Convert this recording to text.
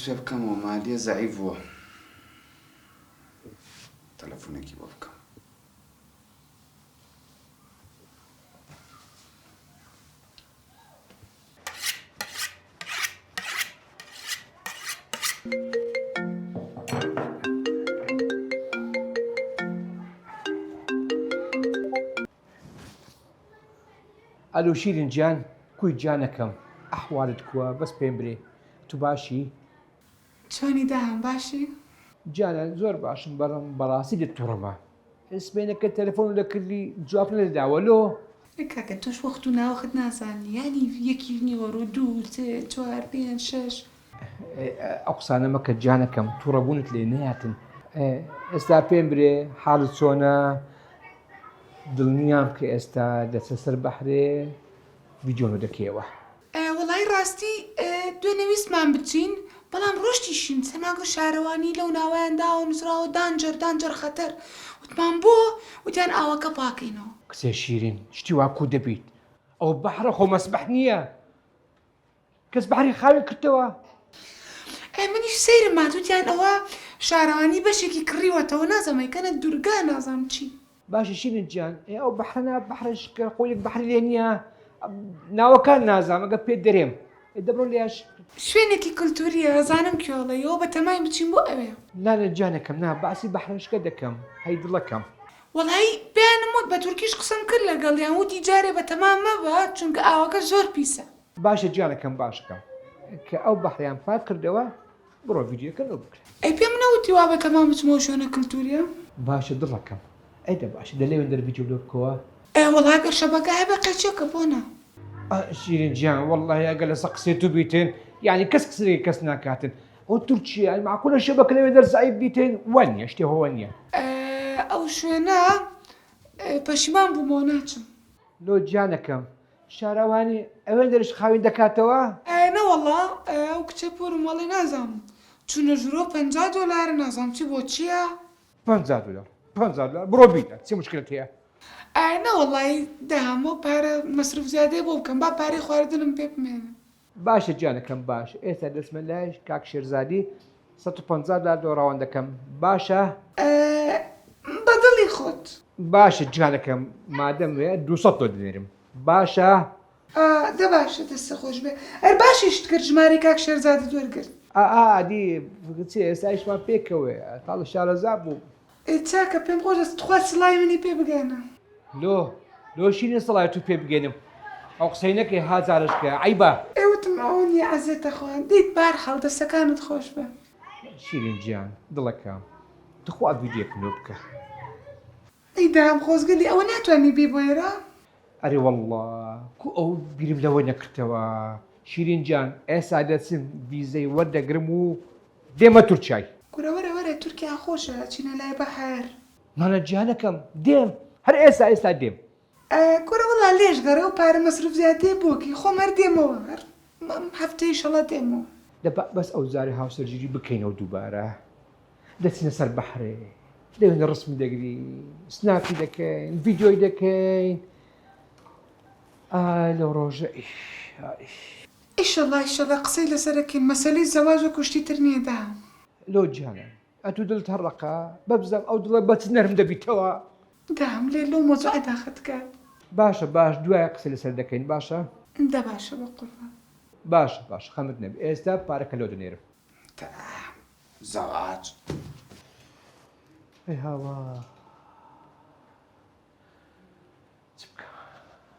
دەست پێ بکەمەوە مالیە زەعیف بووە تەلەفونێکی بۆ بکەم. ئەلو شیرین گیان کوی گیانەکەم ئەحوالت کوە بەس پێم برێ تو باشی؟ چۆنی داهام باشی؟ گیانە زۆر باشم بەڵام بەڕاستی لێت توڕەمە سبەینەکە تەلەفۆنم دەکردی جواب نەدەداوە لۆ؟ ئەی کاکە تۆش وەخت و ناوەخت نازانی یانی یەکی نیوەڕۆ دوو سێ چوار پێنج شەش. ئەو قسانە مەکە گیانەکەم توڕەبوونت لێ نەیاتن ئێستا پێم برێ حاڵت چۆنە؟ دڵنیام کە ئێستا دەچە سەر بەحرێ ڤیدیۆ دەکەیەوە. وەڵایی ڕاستی دوێنێ ویستمان بچین بەڵام ڕۆشتیشین سەرمان کرد شارەوانی لەو ناوەیان داوە نوسراوە دانجەر دانجەر خەتەر وتمان بۆ وتیان ئاوەکە پاکەینەوە. کچێ شیرین شتی وا کو دەبیت ئەوە بەحرە خۆ مەسبەح نییە کەس بەحری خاوێن کردەوە. ئێ منیش سەیرم هات وتیان ئەوە شارەوانی بەشێکی کڕیوەتەوە نازانم ئەیکەنە دورگە نازانم چی. باشە شیرین جیان ئێ ئەو بەحرە نا بەحرە شکە خۆ یەک بەحری لێ نییە ناوەکان نازانم ئەگە پێت دەرێم ئێ دەبڕۆ لێش. شوێنێکی کلتوریە ئەزانم کوێڵێی ئەوە بەتەماین بچین بۆ ئەوێ. نا نا جانەکەم نا باسی بەحرەشکە دەکەم هەی دڵەکەم. وەڵایی پێیانم وت بە تورکیش قسەم کرد لەگەڵیان وتی جارێ بەتەما مەبە چونکە ئاوەکە زۆر پیسە. باشە گیانەکەم باشەکەم کە ئەو بەحرەیان پاک کردەوە بڕۆ ڤیدیۆکە لۆ بکرە. ئەی پێم نەوتی وا بەتەمام بچمەوە شوێنە کلتوریە. باشە دڵەکەم ئەی دە باشە دە لەوێندەر ڤیدیۆ لۆ بکەوە. ئێ وەڵا گەر شەبەکە هەبێ قەیچێکە بۆ نا. شیرین گیان وەڵاهی ئەگەر لەسەر قسەی تو بیتن یانی کەس قسە لەگەل کەس ناکاتن ئەو تورکیە یانی معقولە شەبەکە لەوێندەر زەعیف بیتن وانیە شتێ هۆ نیە. ئەو شوێنە پەشیمان بوومەوە ناچم. لۆ گیانەکەم شارەوانی ئەوێندەرش خاوین دەکاتەوە؟ ئێ نەوەڵا ئەو کچە پورم ئەڵێ نازانم چونە ژورەوە 50 دۆلارە نازانم چی بۆ چیە. 50 دۆلار 50 دۆلار بڕۆ بیدە چی مشکلت هەیە؟ ئێ نەوەڵای دەهامەوە پارە مەسروف زیادەیە بۆ بکەم با پارەی خواردنم پێ بمێنێ. باشە گیانەکەم باشە ئێستا دەچمە لای کاک شێرزادی 150 دۆلار لۆ ڕەوان دەکەم باشە؟ ئێ بە دڵی خۆت. باشە گیانەکەم مادەم وێ 200 لۆ دەنێرم باشە؟ ئا دە باشە دەستت خۆش بێ ئەر باشیشت کرد ژمارەی کاک شێرزادت وەرگرت. ئا ئا ئەدی چێ ئێستا ئیشمان پێکەوەیە تاڵە شارەزا بووم. ئێ چاکە پێم خۆشە تخوا سڵاوی منی پێ بگەیەنە. لۆ لۆ شیرین سڵاوی تو پێ بگەینم ئەو قسەی نەکەی ها جارشکە عەیبە. ئێ وتم ئەوە نیە عەزێتە خوا دیت بارحاڵ دەستەکانت خۆش بێ. شیرین گیان دڵەکەم تخوا ڤیدیۆکم لۆ بکە. ئەی دام خۆزگە لێ ئەوە ناتوانی بێی بۆ ئێرە. ئەرێ وەڵڵا کو ئەو بیرم لەوە نەکردەوە شیرین گیان ئێستا دەچم ڤیزەی وەردەگرم و دێمە تورکیای. کورە وەرە وەرە تورکیا خۆشە ئەچینە لای بەحر. نانا گیانەکەم دێم هەر ئێستا ئێستا دێم. کورە وەڵا لێش گەڕێ ئەو پارە مەسروف زیاتەیە بۆ کەی خۆم هەر دێمەوە هەر ئەم هەفتەی ئیشەڵا دێمەوە. دە با بەس ئەو جارە هاوسەرگیری بکەینەوە دووبارە دەچینە سەر بەحرێ لەوێ ڕسمی دەگرین سناپی دەکەین ڤیدیۆی دەکەین ئای لەو ڕۆژە ئیش ئای. ئیشەڵا ئیشەڵا قسەی لەسەر ئەکەین مەسەلەی زەواج وەکو شتی تر نیە دا. لۆ گیانە ئەتوو دڵت هەر ڕەقە بەبزانم ئەو دڵە بەچ نەرم دەبیتەوە. دام لێ لەو مەوزوعە داخت کە. باشە باش دوایە قسەی لەسەر دەکەین باشە. دە باشە بەقوربان. باشە باشە خەمت نەبێ ئێستا پارەکە لۆ دەنێرم. تەئ زەواج. ئەی هاوار.